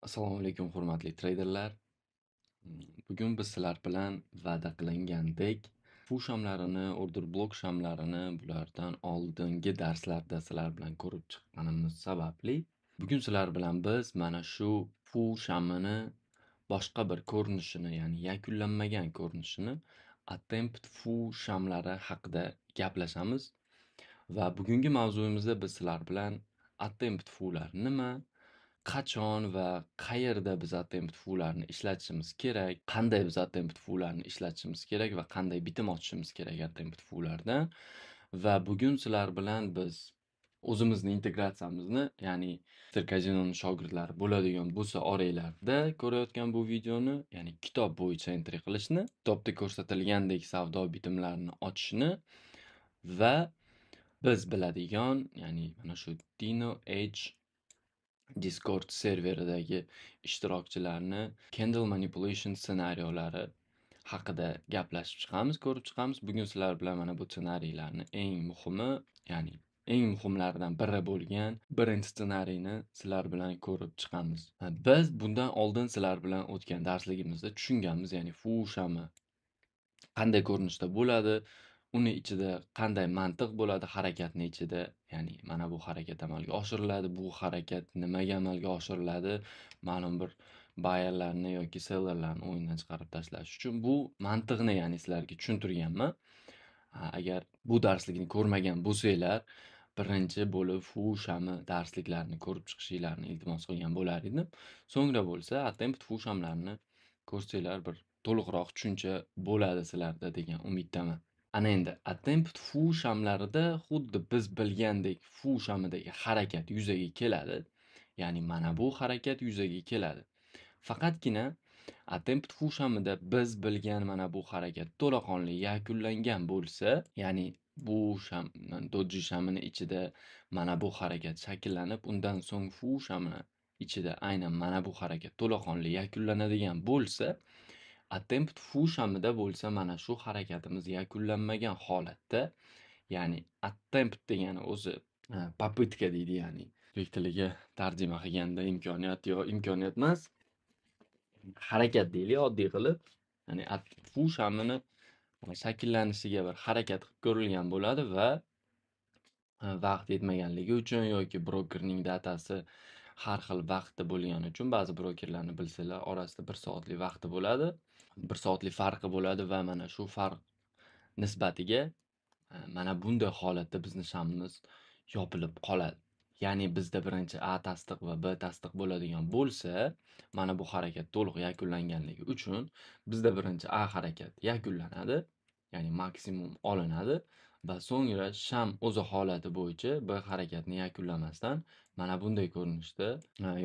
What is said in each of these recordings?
Assalomu alaykum, hurmatli treyderlar. Bugun biz sizlar bilan va'da qilingandek FU shamlarini, order block shamlarini bulardan oldingi darslarda sizlar bilan ko'rib chiqqanimiz sababli bugun sizlar bilan biz mana shu FU shamini boshqa bir ko'rinishini, ya'ni yakunlanmagan ko'rinishini attempt FU shamlari haqida gaplashamiz. Va bugungi mavzuyimizda biz sizlar bilan attempt FU'lar nima, qachon va qayerda biz attempt FU'larni ishlatishimiz kerak, qanday biz attempt FU'larni ishlatishimiz kerak va qanday bitim ochishimiz kerak attempt FU'lardan. Va bugun sizlar bilan biz o'zimizni integratsiyamizni, ya'ni Mister Casino'ning shogirdlari bo'ladigan bo'lsa oranglarda ko'rayotgan bu videoni, ya'ni kitob bo'yicha entry qilishni, kitobda ko'rsatilgandek savdo bitimlarini ochishni va biz biladigan, ya'ni mana shu Dino Edge Discord serveridagi ishtirokchilarni candle manipulation ssenariylari haqida gaplashib chiqamiz, ko'rib chiqamiz. Bugun sizlar bilan mana bu ssenariylarni eng muhimi, ya'ni eng muhimlaridan biri bo'lgan birinchi ssenariyni sizlar bilan ko'rib chiqamiz. Biz bundan oldin sizlar bilan o'tgan darsligimizda tushunganmiz, ya'ni FU shami qanday ko'rinishda bo'ladi, uni ichida qanday mantiq bo'ladi, harakatni ichida, ya'ni mana bu harakat amalga oshiriladi, bu harakat nimaga amalga oshiriladi, ma'lum bir buyerlarni yoki sellerlarni o'yindan chiqarib tashlash uchun bu mantiqni, ya'ni sizlarga tushuntirganman. Agar bu darslikni ko'rmagan bo'lsanglar, birinchi bo'lib FU shami darsliklarini ko'rib chiqishinglarni iltimos qilgan bo'lar edim. So'ngra bo'lsa attempt FU shamlarini ko'rsanglar bir to'liqroq tushuncha bo'ladi sizlarda degan umiddaman. Ana endi attempt FU shamlarida xuddi biz bilgandek FU shamidagi harakat yuzaga keladi. Ya'ni mana bu harakat yuzaga keladi. Faqatgina attempt FU shamida biz bilgan mana bu harakat to'laqonli yakunlangan bo'lsa, ya'ni bu sham, doji shamini ichida mana bu harakat shakllanib, undan so'ng FU shamini ichida aynan mana bu harakat to'laqonli yakunlanadigan bo'lsa, attempt FU shamida bo'lsa mana shu harakatimiz yakunlanmagan holatda, ya'ni attempt degani o'zi попытка deydi, ya'ni o'zbek tiliga tarjima qilganda imkoniyat yo imkoniyat emas, harakat deylik oddiy qilib, ya'ni FU shamini shakllanishiga bir harakat qilib ko'rilgan bo'ladi va vaqt yetmaganligi uchun yoki brokerning datasi har xil vaqtda bo'lgani uchun ba'zi brokerlarni bilsanglar orasida 1 soatlik vaqti bo'ladi, 1 soatlik farqi bo'ladi va mana shu farq nisbatiga mana bunday holatda bizni shamimiz yopilib qoladi. Ya'ni bizda birinchi A tasdiq va B tasdiq bo'ladigan bo'lsa, mana bu harakat to'liq yakunlanganligi uchun bizda birinchi A harakat yakunlanadi, ya'ni maksimum olinadi va so'ngra sham o'zi holati bo'yicha B harakatni yakunlamasdan mana bunday ko'rinishda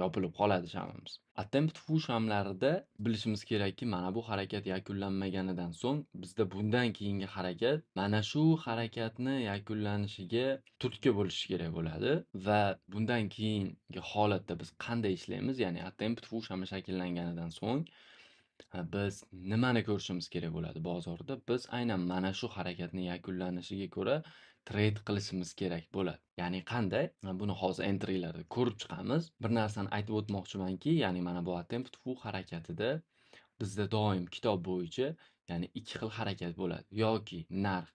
yopilib qoladi shamimiz. Attempt FU shamlarida bilishimiz kerakki, mana bu harakat yakunlanmaganidan so'ng bizda bundan keyingi harakat mana shu harakatni yakunlanishiga turtki bo'lishi kerak bo'ladi va bundan keyingi holatda biz qanday ishlaymiz, ya'ni attempt FU shami shakllanganidan so'ng biz nimani ko'rishimiz kerak bo'ladi bozorda? Biz aynan mana shu harakatni yakunlanishiga ko'ra trade qilishimiz kerak bo'ladi. Ya'ni qanday? Buni hozir entrylarda ko'rib chiqamiz. Bir narsani aytib o'tmoqchimanki, ya'ni mana bu attempt FU harakatida bizda doim kitob bo'yicha, ya'ni ikki xil harakat bo'ladi. Yoki narx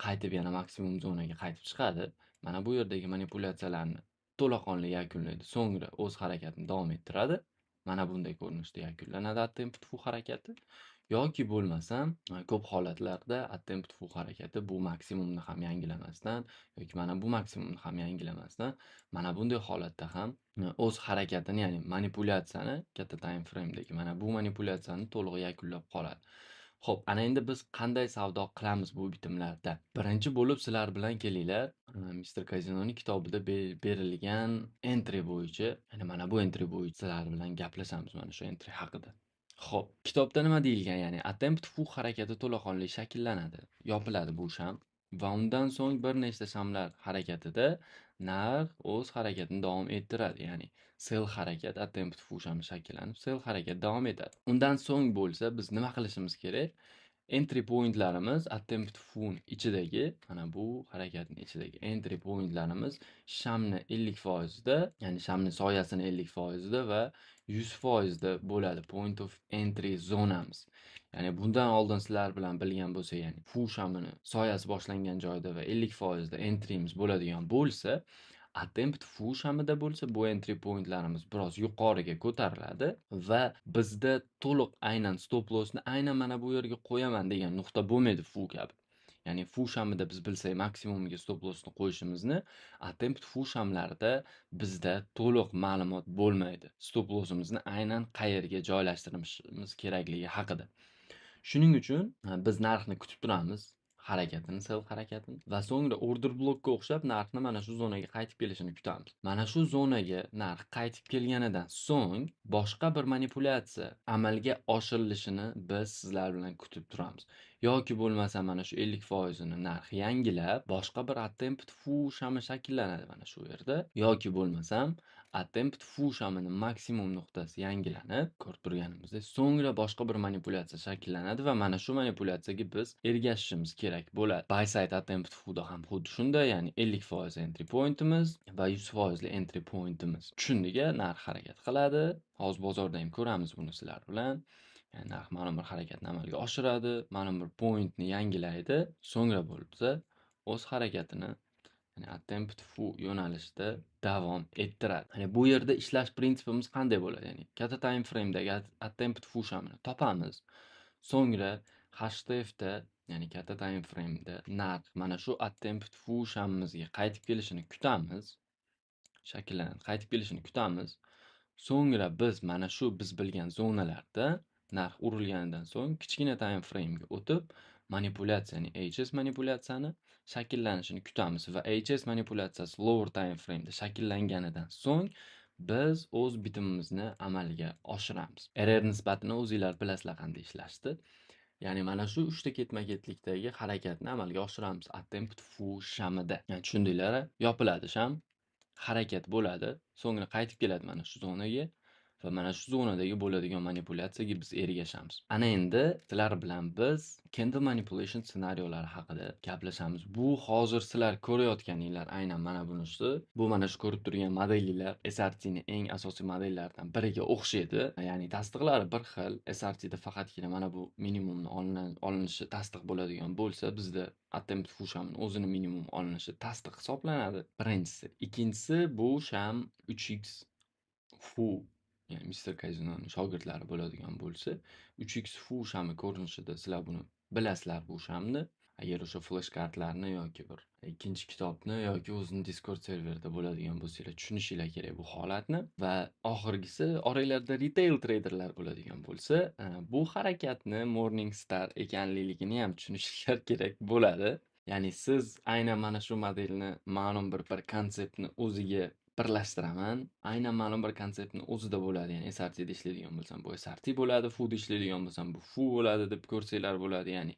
qaytib yana maksimum zonaga qaytib chiqadi. Mana bu yerdagi manipulyatsiyalarni to'laqonli yakunlaydi. So'ngra o'z harakatini davom ettiradi. Mana bunday ko'rinishda yakunlanadi attempt FU harakati. Yoki bo'lmasam, ko'p holatlarda attempt FU harakati bu maksimumni ham yangilamasdan yoki mana bu maksimumni ham yangilamasdan mana bunday holatda ham o'z harakatini, ya'ni manipulyatsiyani katta time frame'dagi mana bu manipulyatsiyani to'liq yakunlab qoladi. Xo'p, ana endi biz qanday savdo qilamiz bu bitimlarda? Birinchi bo'lib sizlar bilan kelinglar, Mister Casino'ning kitobida berilgan entry bo'yicha, ya'ni mana bu entry bo'yicha sizlar bilan gaplashamiz mana shu entry haqida. Xo'p, kitobda nima deyilgan? Ya'ni attempt FU harakati to'laqonli shakllanadi, yopiladi bu sham va undan so'ng bir nechta shamlar harakatida narx o'z harakatini davom ettiradi. Ya'ni sell harakat attempt FU shami shakllanib, sell harakat davom etadi. Undan so'ng bo'lsa biz nima qilishimiz kerak? Entry pointlarimiz attempt fun ichidagi, mana bu harakatning ichidagi entry pointlarimiz shamni 50%da, ya'ni shamni soyasini 50%da va 100%da bo'ladi point of entry zonamiz. Ya'ni bundan oldin sizlar bilan bilgan bo'lsa, ya'ni fu shamini soyasi boshlangan joyda va 50%da entryimiz bo'ladigan bo'lsa, attempt fu shamida bo'lsa, bu entry pointlarimiz biroz yuqoriga ko'tariladi va bizda to'liq aynan stop lossni aynan mana bu yerga qo'yaman degan nuqta bo'lmaydi fu kabi. Ya'ni fu shamida biz bilsak maksimumiga stop lossni qo'yishimizni, attempt fu shamlarida bizda to'liq ma'lumot bo'lmaydi. Stop lossimizni aynan qayerga joylashtirishimiz kerakligi haqida. Shuning uchun biz narxni kutib turamiz, harakatini, sell harakatini va so'ngra order blokka o'xshab narxni mana shu zonaga qaytib kelishini kutamiz. Mana shu zonaga narx qaytib kelganidan so'ng boshqa bir manipulyatsiya amalga oshirilishini biz sizlar bilan kutib turamiz. Yoki bo'lmasa mana shu 50%ni narx yangilab boshqa bir attempt fu shami shakllanadi mana shu yerda, yoki bo'lmasam attempt fu shamini maksimum nuqtasi yangilanib, ko'rib turganimizdek, so'ngra boshqa bir manipulyatsiya shakllanadi va mana shu manipulyatsiyaga biz ergashishimiz kerak bo'ladi. Buy side attempt fuda ham xuddi shunday, ya'ni 50% entry pointimiz va 100% entry pointimiz. Tushundik-a, narx harakat qiladi. Hozir bozorda ham ko'ramiz buni sizlar bilan. Ya'ni narx ma'lum bir harakatni amalga oshiradi, ma'lum bir pointni yangilaydi, so'ngra bo'lsa o'z harakatini, ya'ni attempt fu yo'nalishida davom ettiradi. Ya'ni bu yerda ishlash prinsipimiz qanday bo'ladi? Ya'ni katta time frame'dagi attempt fu shamini topamiz. So'ngra HTFda, ya'ni katta time frame'da narx mana shu attempt fu shamimizga qaytib kelishini kutamiz. Shakllanadi, qaytib kelishini kutamiz. So'ngra biz mana shu biz bilgan zonalarda narx urilganidan so'ng kichkina time frame'ga o'tib manipulyatsiya, ya'ni HS manipulyatsiyani shakllanishini kutamiz va HS manipulyatsiyasi lower time frame'da shakllanganidan so'ng biz o'z bitimimizni amalga oshiramiz. RR nisbatini o'zinglar bilasizlar qanday ishlashni. Ya'ni mana shu uchta ketma-ketlikdagi harakatni amalga oshiramiz attempt fu shamida. Ya'ni tushundinglar, yopiladi sham, harakat bo'ladi, so'ngra qaytib keladi mana shu zonaga va mana shu zonadagi bo'ladigan manipulyatsiyaga biz ergashamiz. Ana endi sizlar bilan biz candle manipulation ssenariylari haqida gaplashamiz. Bu hozir sizlar ko'rayotganinglar aynan mana bunisi. Bu mana shu ko'rib turgan modelinglar SRT ning eng asosiy modellaridan biriga o'xshaydi. Ya'ni tasdiqlari bir xil. SRT da faqatgina mana bu minimumni olinishi tasdiq bo'ladigan bo'lsa, bizda attempt fu shamning o'zini minimum olinishi tasdiq hisoblanadi. Birinchisi. Ikkinchisi, bu sham 3x fu, ya'ni Mr. Kaizenning shogirdlari bo'ladigan bo'lsa, 3x fu shami ko'rinishida sizlar buni bilasizlar bu shamni. Agar o'sha flash kartlarni yoki bir ikkinchi kitobni yoki o'zini Discord serverida bo'ladigan bo'lsanglar, tushunishinglar kerak bu holatni. Va oxirgisi, oranglarda retail traderlar bo'ladigan bo'lsa, bu harakatni Morning Star ekanligini ham tushunishinglar kerak bo'ladi. Ya'ni siz aynan mana shu modelni ma'lum bir konseptni o'ziga birlashtiraman. Aynan ma'lum bir konseptni o'zida bo'ladi. Ya'ni SRT da ishlaydigan bo'lsam, bu SRT bo'ladi, FU da ishlaydigan bo'lsam, bu FU bo'ladi deb ko'rsanglar bo'ladi. Ya'ni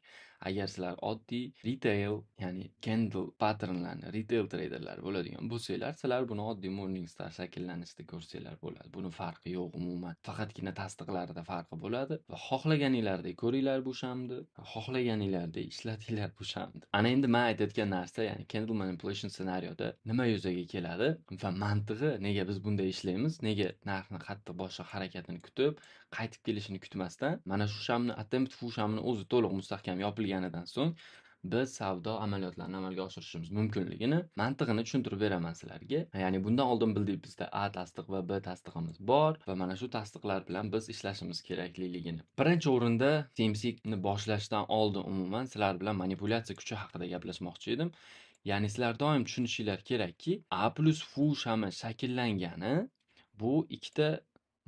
agar sizlar oddiy retail, ya'ni candle patternlarni retail traderlar bo'ladigan bo'lsanglar, sizlar buni oddiy Morning Star shakllanishida ko'rsanglar bo'ladi. Buni farqi yo'q umuman. Faqatgina tasdiqlarida farqi bo'ladi va xohlaganinglardek ko'ringlar bu shamni, xohlaganinglardek ishlatinglar bu shamni. Ana endi men aytayotgan narsa, ya'ni candle manipulation ssenariyda nima yuzaga keladi va mantig'i, nega biz bunday ishlaymiz, nega narxni qattiq boshqa harakatini kutib, qaytib kelishini kutmasdan, mana shu shamni attempt fu shamini o'zi to'liq mustahkam yopilganidan so'ng biz savdo amaliyotlarini amalga oshirishimiz mumkinligini mantig'ini tushuntirib beraman sizlarga. Ya'ni bundan oldin bildik, bizda A tasdiq va B tasdig'imiz bor va mana shu tasdiqlar bilan biz ishlashimiz kerakligini. Birinchi o'rinda CMC ni boshlashdan oldin umuman sizlar bilan manipulyatsiya kuchi haqida gaplashmoqchi edim. Ya'ni sizlar doim tushunishinglar kerakki, A plus fu shami shakllangani bu ikkita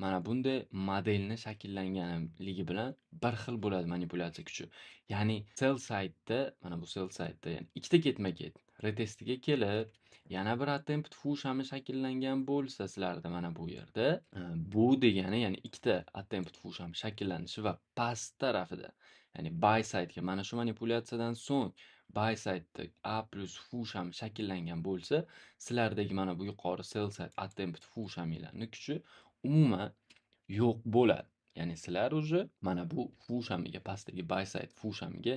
mana bunday modelni shakllanganligi bilan bir xil bo'ladi manipulyatsiya kuchi. Ya'ni sell side'da, mana bu sell side'da, ya'ni ikkita ketma-ket retestiga kelib, yana bir attempt fu shami shakllangan bo'lsa sizlarda mana bu yerda, bu degani, ya'ni ikkita attempt fu shami shakllanishi va past tarafida, ya'ni buy side'ga mana shu manipulyatsiyadan so'ng buy side'da A plus fu shami shakllangan bo'lsa, sizlardagi mana bu yuqori sell side attempt fu shaminglarning kuchi umuman yo'q bo'ladi. Ya'ni sizlar уже mana bu FU shamiga, pastdagi buy side FU shamiga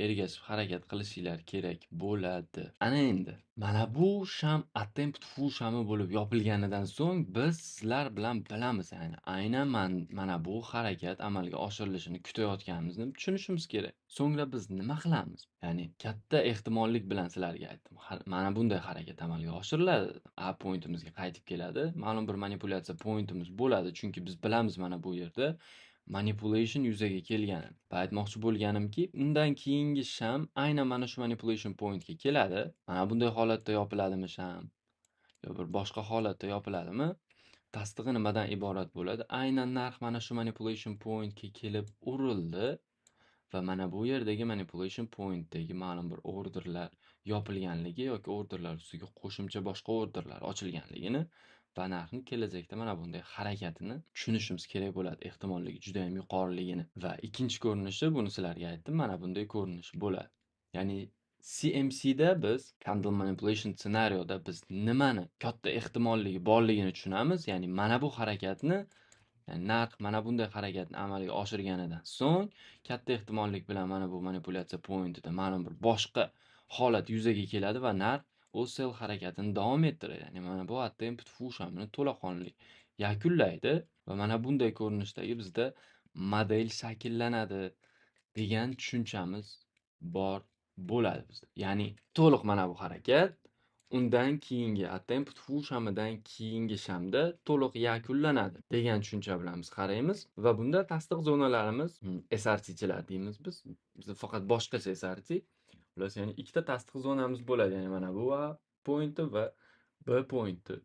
ergashib harakat qilishinglar kerak bo'ladi. Ana endi mana bu sham attempt FU shami bo'lib yopilganidan so'ng biz sizlar bilan bilamiz, ya'ni aynan mana bu harakat amalga oshirilishini kutayotganimizni tushunishimiz kerak. So'ngra biz nima qilamiz? Ya'ni katta ehtimollik bilan sizlarga aytdim, mana bunday harakat amalga oshiriladi. A pointimizga qaytib keladi. Ma'lum bir manipulyatsiya pointimiz bo'ladi, chunki biz bilamiz mana bu yerda manipulation yuzaga kelganini. Va aytmoqchi bo'lganimki, undan keyingi sham aynan mana shu manipulation pointga keladi. Mana bunday holatda yopiladimi sham yo bir boshqa holatda yopiladimi? Tasdig'i nimadan iborat bo'ladi? Aynan narx mana shu manipulation pointga kelib urildi va mana bu yerdagi manipulation pointdagi ma'lum bir orderlar yopilganligi yoki orderlar ustiga qo'shimcha boshqa orderlar ochilganligini va narxni kelajakda mana bunday harakatini tushunishimiz kerak bo'ladi, ehtimolligi juda ham yuqoriligini. Va ikkinchi ko'rinishi, buni sizlarga aytdim, mana bunday ko'rinish bo'ladi. Ya'ni CMCda biz candle manipulation ssenariyda biz nimani katta ehtimolligi borligini tushunamiz. Ya'ni mana bu harakatni, ya'ni narx mana bunday harakatni amalga oshirganidan so'ng katta ehtimollik bilan mana bu manipulyatsiya pointida ma'lum bir boshqa holat yuzaga keladi va narx o'z sell harakatini davom ettiradi. Ya'ni mana bu attempt FU shamini to'laqonli yakunlaydi va mana bunday ko'rinishdagi bizda model shakllanadi degan tushunchamiz bor bo'ladi bizda. Ya'ni to'liq mana bu harakat undan keyingi attempt FU shamidan keyingi shamda to'liq yakunlanadi degan tushuncha bilan biz qaraymiz va bunda tasdiq zonalarimiz, SRTchilar deymiz biz. Bizda faqat boshqacha SRT. Xullas, ya'ni ikkita tasdiq zonamiz bo'ladi. Ya'ni mana bu A pointi va B pointi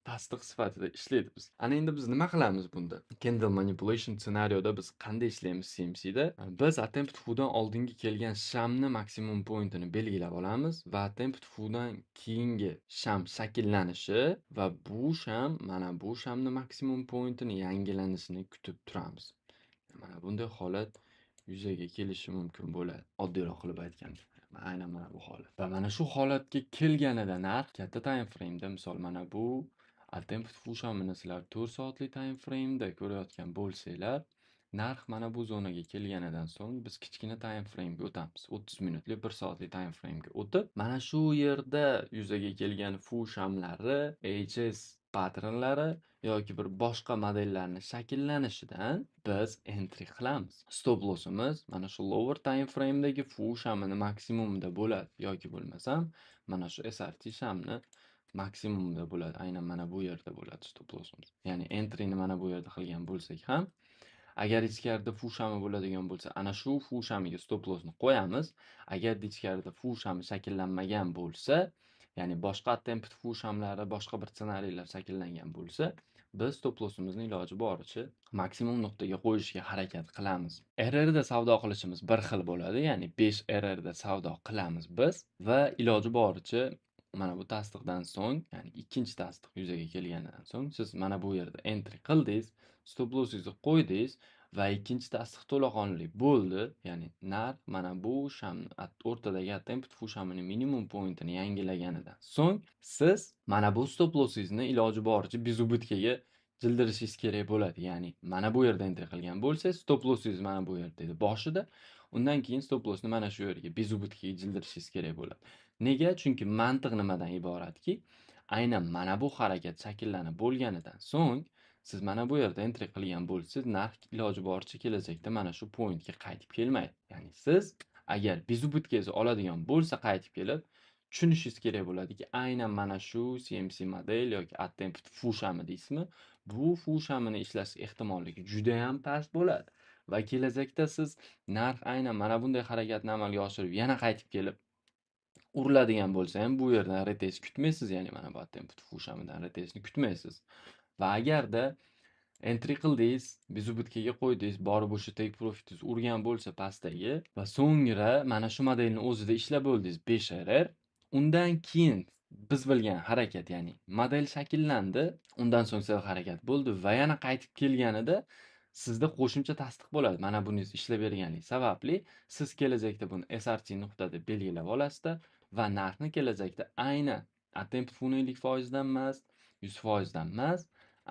tasdiq sifatida ishlaydi biz. Ana endi biz nima qilamiz bunda? Candle manipulation ssenariyda biz qanday ishlaymiz CMCda? Biz attempt FUdan oldingi kelgan shamni maksimum pointini belgilab olamiz va attempt FUdan keyingi sham shakllanishi va bu sham mana bu shamni maksimum pointini yangilanishini kutib turamiz. Mana bunday holat yuzaga kelishi mumkin bo'ladi. Oddiyroq qilib aytganda, aynan mana bu holat. Va mana shu holatga kelganida narx katta time frame'da, misol mana bu attempt FU shamini sizlar 4 soatlik time frame'da ko'rayotgan bo'lsanglar, narx mana bu zonaga kelganidan so'ng biz kichkina time frame'ga o'tamiz. 30 minutlik 1 soatlik time frame'ga o'tib, mana shu yerda yuzaga kelgan FU shamlari, HS patternlari yoki bir boshqa modellarni shakllanishidan biz entry qilamiz. Stop lossimiz mana shu lower time frame'dagi FU shamini maksimumida bo'ladi yoki bo'lmasam mana shu SRT shamni maksimumida bo'ladi. Aynan mana bu yerda bo'ladi stop lossimiz. Ya'ni entryni mana bu yerda qilgan bo'lsak ham, agar ichkarida FU shami bo'ladigan bo'lsa, ana shu FU shamiga stop lossni qo'yamiz. Agar ichkarida FU shami shakllanmagan bo'lsa, ya'ni boshqa attempt FU shamlari, boshqa bir ssenariylar shakllangan bo'lsa, biz stop lossimizni iloji boricha maksimum nuqtaga qo'yishga harakat qilamiz. RR da savdo qilishimiz bir xil bo'ladi, ya'ni 5 RR da savdo qilamiz biz va iloji boricha mana bu tasdiqdan so'ng, ya'ni ikkinchi tasdiq yuzaga kelganidan so'ng siz mana bu yerda entry qildingiz, stop lossingizni qo'ydingiz va ikkinchi tasdiq to'laqonli bo'ldi. Ya'ni narx mana bu shamni o'rtadagi attempt FU shamini minimum pointini yangilaganidan so'ng siz mana bu stop lossingizni iloji boricha безубытка ga jildirishingiz kerak bo'ladi. Ya'ni mana bu yerda entry qilgan bo'lsangiz, stop lossingiz mana bu yerda edi boshida. Undan keyin stop lossni mana shu yerga безубытка ga jildirishingiz kerak bo'ladi. Nega? Chunki mantiq nimadan iboratki, aynan mana bu harakat shakllanib bo'lganidan so'ng siz mana bu yerda entry qilgan bo'lsangiz, narx iloji boricha kelajakda mana shu pointga qaytib kelmaydi. Ya'ni siz agar безубытка oladigan bo'lsa qaytib kelib tushunishingiz kerak bo'ladiki, aynan mana shu CMC model yoki attempt FU shami deysizmi, bu FU shamini ishlash ehtimolligi juda ham past bo'ladi. Va kelajakda siz narx aynan mana bunday harakatni amalga oshirib yana qaytib kelib uriladigan bo'lsa ham bu yerdan retest kutmaysiz, ya'ni mana bu attempt FU shamidan retestni kutmaysiz. Va agarda entry qildingiz, безубытка ga qo'ydingiz, borib o'sha take profitingiz urgan bo'lsa pastdagi va so'ngra mana shu modelni o'zida ishlab bo'ldingiz 5 RR, undan keyin biz bilgan harakat, ya'ni model shakllandi, undan so'ng sell harakat bo'ldi va yana qaytib kelganida sizda qo'shimcha tasdiq bo'ladi. Mana buni ishlab berganlik sababli siz kelajakda buni SRT nuqta deb belgilab olasizda va narxni kelajakda aynan attempt FUni 50% dan emas, 100% dan emas,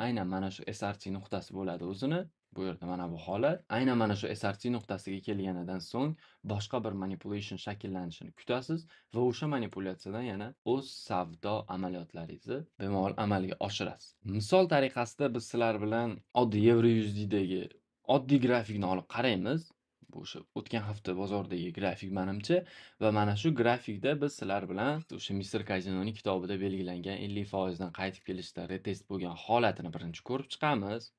aynan mana shu SRT nuqtasi bo'ladi o'zini. Bu yerda mana bu holat aynan mana shu SRT nuqtasiga kelganidan so'ng boshqa bir manipulation shakllanishini kutasiz va o'sha manipulyatsiyadan yana o'z savdo amaliyotlaringizni bemalol amalga oshirasiz. Misol tariqasida biz sizlar bilan oddiy Euro USDdagi oddiy grafikni olib qaraymiz. Bu o'sha o'tgan hafta bozordagi grafik menimcha va mana shu grafikda biz sizlar bilan o'sha Mr. Casinoning kitobida belgilangan 50% dan qaytib kelishda retest bo'lgan holatini birinchi ko'rib chiqamiz.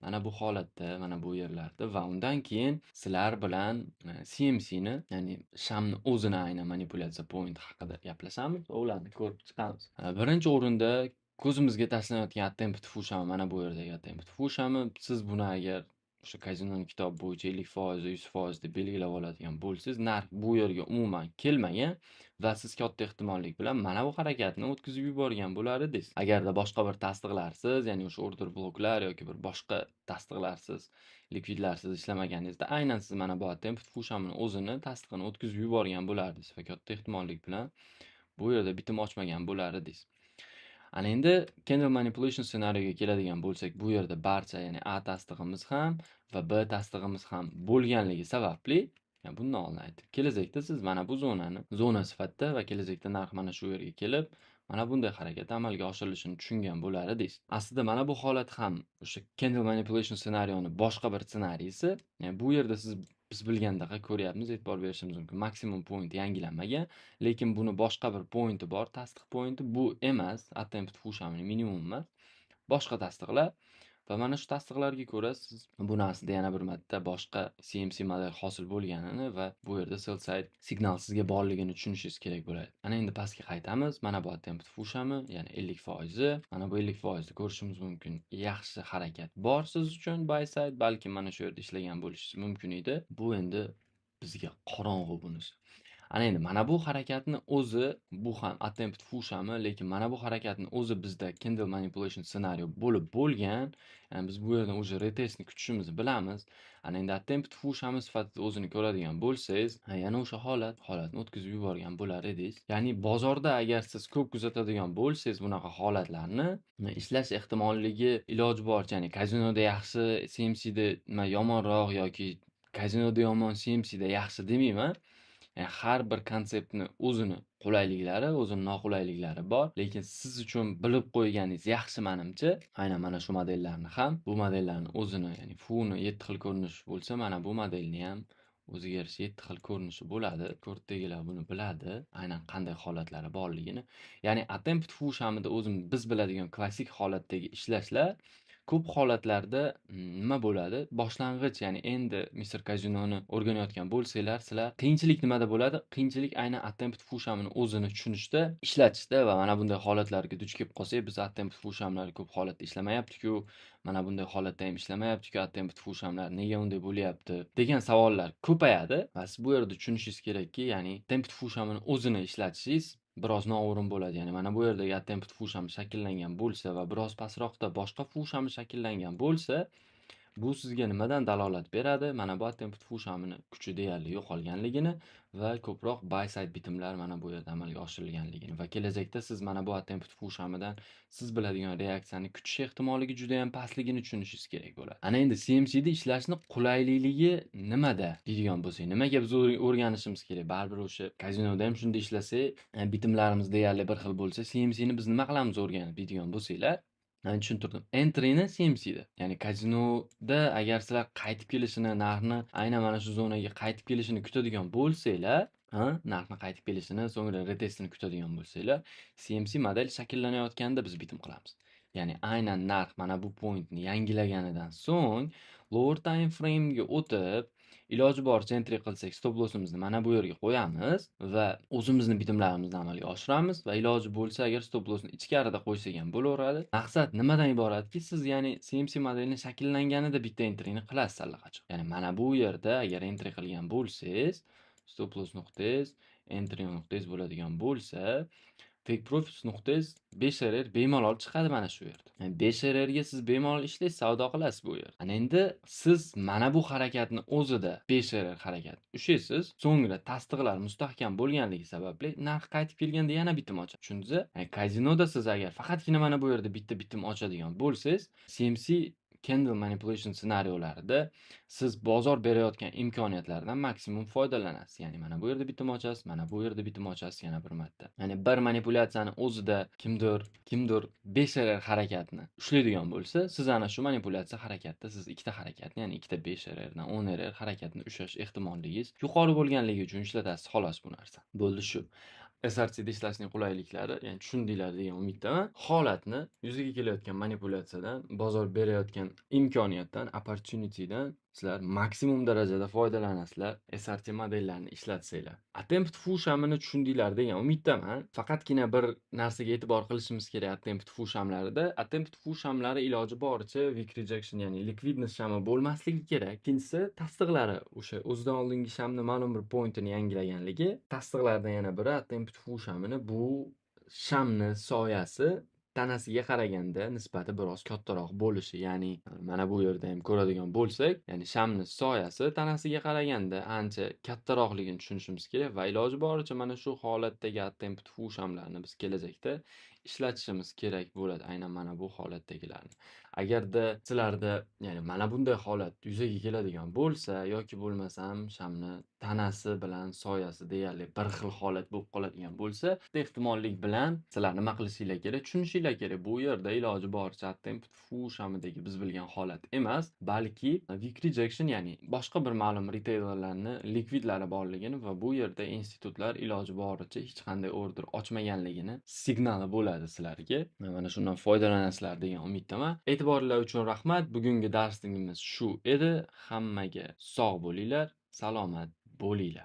Mana bu holatda, mana bu yerlarda va undan keyin sizlar bilan CMCni, ya'ni shamni o'zini aynan manipulyatsiya point haqida gaplashamiz va ularni ko'rib chiqamiz. Birinchi o'rinda ko'zimizga tashlanayotgan attempted fushami, mana bu yerdagi attempted fushami, siz buni agar o'sha Casinoning kitobi bo'yicha 50%, 100% deb belgilab oladigan bo'lsangiz, narx bu yerga umuman kelmagan va siz katta ehtimollik bilan mana bu harakatni o'tkazib yuborgan bo'lar edingiz. Agarda boshqa bir tasdiqlarsiz, ya'ni o'sha order bloklar yoki bir boshqa tasdiqlarsiz, likvidlarsiz ishlamaganingizda aynan siz mana bu attempted fushamini o'zini tasdiqini o'tkazib yuborgan bo'lardingiz va katta ehtimollik bilan bu yerda bitim ochmagan bo'lar edingiz. Ana endi candle manipulation ssenariyga keladigan bo'lsak, bu yerda barcha, ya'ni A tasdig'imiz ham va B tasdig'imiz ham bo'lganligi sababli, ya'ni bundan oldin aytdim, kelajakda siz mana bu zonani zona sifatida va kelajakda narx mana shu yerga kelib, mana bunday harakat amalga oshirilishini tushungan bo'lar edingiz. Aslida mana bu holat ham o'sha candle manipulation ssenariyoni boshqa bir ssenariysi. Ya'ni bu yerda siz biz bilgandaqa ko'ryapmiz, e'tibor berishimiz mumkin. Maksimum point yangilanmagan, lekin buni boshqa bir pointi bor, tasdiq pointi bu emas, attempted fushamning minimum emas, boshqa tasdiqlar va mana shu tasdiqlarga ko'ra siz buni aslida yana bir marta boshqa CMC model hosil bo'lganini va bu yerda sell side signal sizga borligini tushunishingiz kerak bo'ladi. Ana endi pastga qaytamiz. Mana bu attempted fushami, ya'ni 50%, mana bu 50% ni ko'rishimiz mumkin. Yaxshi harakat bor siz uchun buy side, balkim mana shu yerda ishlagan bo'lishingiz mumkin edi. Bu endi bizga qorong'u bunisi. Ana endi mana bu harakatni o'zi, bu ham attempted fushami, lekin mana bu harakatni o'zi bizda candle manipulation ssenariy bo'lib bo'lgan. Ya'ni biz bu yerdan o'sha retestni kutishimizni bilamiz. Ana endi attempted fushami sifatida o'zini ko'radigan bo'lsangiz, yana o'sha holatni o'tkazib yuborgan bo'lar edingiz. Ya'ni bozorda agar siz ko'p kuzatadigan bo'lsangiz bunaqa holatlarni ishlash ehtimolligi iloji boricha, ya'ni kazinoda yaxshi, CMCda nima yomonroq yoki kazinoda yomon, CMCda yaxshi demayman. Ya'ni har bir konseptni o'zini qulayliklari, o'zini noqulayliklari bor, lekin siz uchun bilib qo'yganingiz yaxshi menimcha. Aynan mana shu modellarni ham, bu modellarni o'zini, ya'ni funi 7 xil ko'rinishi bo'lsa, mana bu modelni ham o'ziga yarasha 7 xil ko'rinishi bo'ladi. Ko'rdagilar buni biladi, aynan qanday holatlari borligini. Ya'ni attempted fushamida o'zim biz biladigan klassik holatdagi ishlashlar ko'p holatlarda nima bo'ladi? Boshlang'ich, ya'ni endi Mr. Casino'ni o'rganayotgan bo'lsanglar, sizlar qiyinchilik nimada bo'ladi? Qiyinchilik aynan attempted fushamini o'zini tushunishda, ishlatishda va mana bunday holatlarga duch kelib qolsak, biz attempted fushamlar ko'p holatda ishlamayapti-ku, mana bunday holatda ham ishlamayapti-ku, attempted fushamlar nega unday bo'lyapti degan savollar ko'payadi va siz bu yerda tushunishingiz kerakki, ya'ni attempted fushamini o'zini ishlatishingiz biroz noo'rin bo'ladi. Ya'ni mana bu yerdagi attempted fusham shakllangan bo'lsa va biroz pastroqda boshqa fusham shakllangan bo'lsa, bu sizga nimadan dalolat beradi? Mana bu attempted fushamini kuchi deyarli yo'qolganligini va ko'proq buy side bitimlar mana bu yerda amalga oshirilganligini va kelajakda siz mana bu attempted fushamidan siz biladigan reaksiyani kutish ehtimolligi juda ham pastligini tushunishingiz kerak bo'ladi. Ana endi CMCda ishlashni qulaylikligi nimada deydigan bo'lsak, nimaga biz o'rganishimiz kerak? Baribir o'sha kazinoda ham shunda ishlasak, bitimlarimiz deyarli bir xil bo'lsa, CMCni biz nima qilamiz o'rganib deydigan bo'lsanglar, men tushuntirdim. Entry'ni CMCda, ya'ni kazinoda agar sizlar qaytib kelishini, narxni aynan mana shu zonaga qaytib kelishini kutadigan bo'lsanglar, ha, narxni qaytib kelishini, so'ngra retestini kutadigan bo'lsanglar, CMC model shakllanayotganda biz bitim qilamiz. Ya'ni aynan narx mana bu pointni yangilaganidan so'ng lower time frame'ga o'tib, iloji boricha entry qilsak, stop lossimizni mana bu yerga qo'yamiz va o'zimizni bitimlarimizni amalga oshiramiz va iloji bo'lsa agar stop lossni ichkarida qo'ysak ham bo'laveradi. Maqsad nimadan iboratki, siz ya'ni CMC modelini shakllanganida bitta entryni qilasiz allaqachon. Ya'ni mana bu yerda agar entry qilgan bo'lsangiz, stop loss nuqtangiz, entry nuqtangiz bo'ladigan bo'lsa, take profit nuqtangiz 5 RR bemalol chiqadi mana shu yerda. Ya'ni 5 RR ga siz bemalol ishlaysiz, savdo qilasiz bu yerda. Ana endi siz mana bu harakatni o'zida 5 RR harakat ushlaysiz, so'ngra tasdiqlar mustahkam bo'lganligi sababli narx qaytib kelganda yana bitim ochadi. Tushundingizmi? Ya'ni kazinoda siz agar faqatgina mana bu yerda bitta bitim ochadigan bo'lsangiz, CMC Candle manipulation ssenariylarida siz bozor berayotgan imkoniyatlardan maksimum foydalanasiz. Ya'ni mana bu yerda bitim ochasiz, mana bu yerda bitim ochasiz yana bir marta. Ya'ni bir manipulyatsiyani o'zida kimdir 5 RR harakatni ushlaydigan bo'lsa, siz ana shu manipulyatsiya harakatda siz ikkita harakatni, ya'ni ikkita 5 RRdan 10 RR harakatni ushlash ehtimolingiz yuqori bo'lganligi uchun ishlatasiz xolos bu narsa. Bo'ldi shu. SRT da ishlashning qulayliklari, ya'ni tushundinglar degan umiddaman. Holatni yuzaga kelayotgan manipulyatsiyadan, bozor berayotgan imkoniyatdan, opportunitydan sizlar maksimum darajada foydalanasizlar SRT modellarini ishlatsanglar. Attempt foo shamini tushundinglar degan umiddaman. Faqatgina bir narsaga e'tibor qilishimiz kerak attempt foo shamlarida. Attempt foo shamlari iloji boricha weak rejection, ya'ni liquidness shami bo'lmasligi kerak. Ikkinchisi, tasdiqlari o'sha o'zidan oldingi shamni ma'lum bir pointini yangilaganligi. Tasdiqlardan yana biri attempt foo shamini bu shamni soyasi tanasiga qaraganda nisbati biroz kattaroq bo'lishi, ya'ni mana bu yerda ham ko'radigan bo'lsak, ya'ni shamni soyasi tanasiga qaraganda ancha kattaroqligini tushunishimiz kerak va iloji boricha mana shu holatdagi attempt foo shamlarni biz kelajakda ishlatishimiz kerak bo'ladi, aynan mana bu holatdagilarni. Agarda sizlarda, ya'ni mana bunday holat yuzaga keladigan bo'lsa yoki bo'lmasam shamni tanasi bilan soyasi deyarli bir xil holat bo'lib qoladigan bo'lsa, ehtimollik bilan sizlar nima qilishinglar kerak, tushunishinglar kerak. Bu yerda iloji boricha attempt foo shamidagi biz bilgan holat emas, balki weak rejection, ya'ni boshqa bir ma'lum retailerlarni likvidlari borligini va bu yerda institutlar iloji boricha hech qanday order ochmaganligini signali bo'ladi sizlarga. Mana shundan foydalanasizlar degan umiddaman. E'tiborlar uchun rahmat. Bugungi darsligimiz shu edi. Hammaga sog' bo'linglar, salomat bo'linglar.